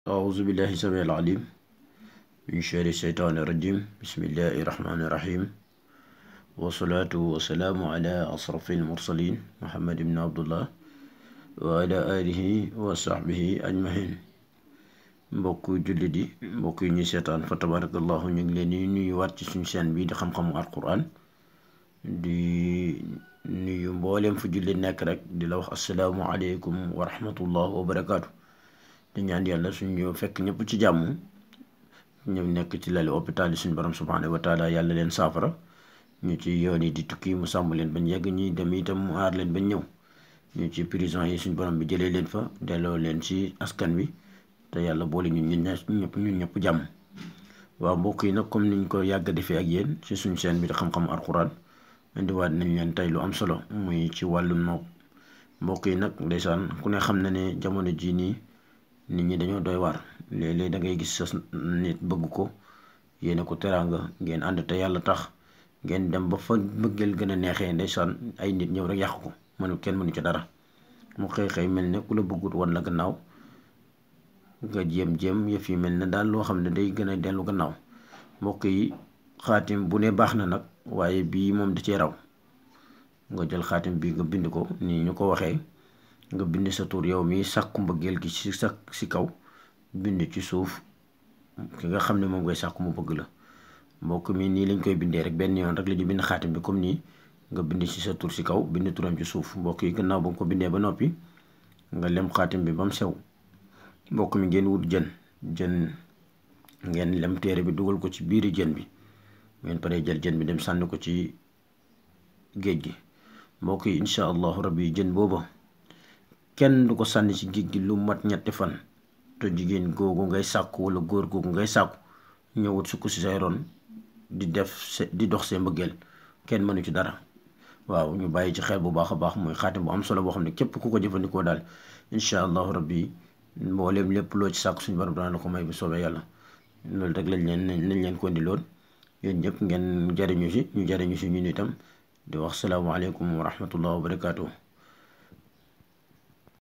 أعوذ بالله السميع العليم من شر الشيطان الرجيم بسم الله الرحمن الرحيم والصلاة والسلام على أشرف المرسلين محمد بن عبد الله وعلى آله وصحبه أجمعين mbokk jullit yi mbokk yi ñuy seetaan fa tabarakallahu ñu ngi leen di nuyuwaat ci suñu chaîne bi di xam-xamu alquran di nuyu mbooleem fu jullit nekk rek di la wax assalaamu aleykum wa rahmatullah wa barakaatu di ñaan yàlla suñu fekk ñëpp ci jàmm ñu nekk ci lali hôpital yi suñu borom subhanahu wa taala yàlla leen saafara ñu ci yoon yi di tukki mu sàmm leen bañ yegg ñi dem itam mu aar leen bañ ñëw ñu ci prison yi suñu borom bi jëlee leen fa delloo leen ci askan wi te yàlla boole ñun ñëpp jàmm. waaw mbokk yi nag comme niñ ko yàgg defee ak yéen ci suñu chaîne bi di xam-xam alquran indiwaat nañ leen tey lu am solo muy ci wàllu noob mbokk yi nag ndeysaan ku ne xam na ne jamono jii nii nit ñi dañoo doy waar léeg-léeg da ngay gis sa nit bëgg ko yéene ko teraanga ngeen ànd te yàlla tax ngeen dem ba fa bëggeel gën a neexee ndeysaan ay nit ñëw rek yàq ko kenn mënu ci dara mu xëy mel ne ku la bëggut woon la gannaaw nga jéem yëf yi mel ne daal loo xam ne day gën a dellu gannaaw mbokk yi xaatim bu ne baax na nag waaye bii moom da cee raw nga jël xaatim bi nga bind ko nii ñu ko waxee nga bind sa tur yow mi sàkku mbëggeel gi ci kaw bind ci suuf ki nga xam ne moom ngay sàkku mu bëgg la mbokk mi nii lañ koy bindee rek benn yoon rek la ñu bind xaatim bi comme nii nga bind ci sa tur ci kaw bind turam ci suuf mbokk yi gannaaw ba nga ko bindee ba noppi nga lem xaatim bi ba mu sew mbokk mi ngeen wut jën ngeen lem téere bi dugal ko ci biiri jën bi ngeen paree jël jën bi dem sànni ko ci géej gi mbokk yi incha allahu rabbi jën booba kenn du ko sànni ci géej gi lu mat ñetti fan te jigéen googu ngay sàkku wala góor googu ngay sàkku ñëwut sukk si say ron di dox seen mbëggeel kenn mënu ci dara. waaw ñu bàyyi ci xel bu baax a baax mooy xaatim bu am solo boo xam ne képp ku ko jëfandikoo daal incha allahu rabbi mbooleem lépp loo ci sàkku suñu borom dana la ko may bu soobee yàlla loolu rek lañ leen ko indi loon yéen ñëpp ngeen jariñu si ñu jariñu si ñun itam di wax salaamaaleykum wa rahmatullah wa barakaatu.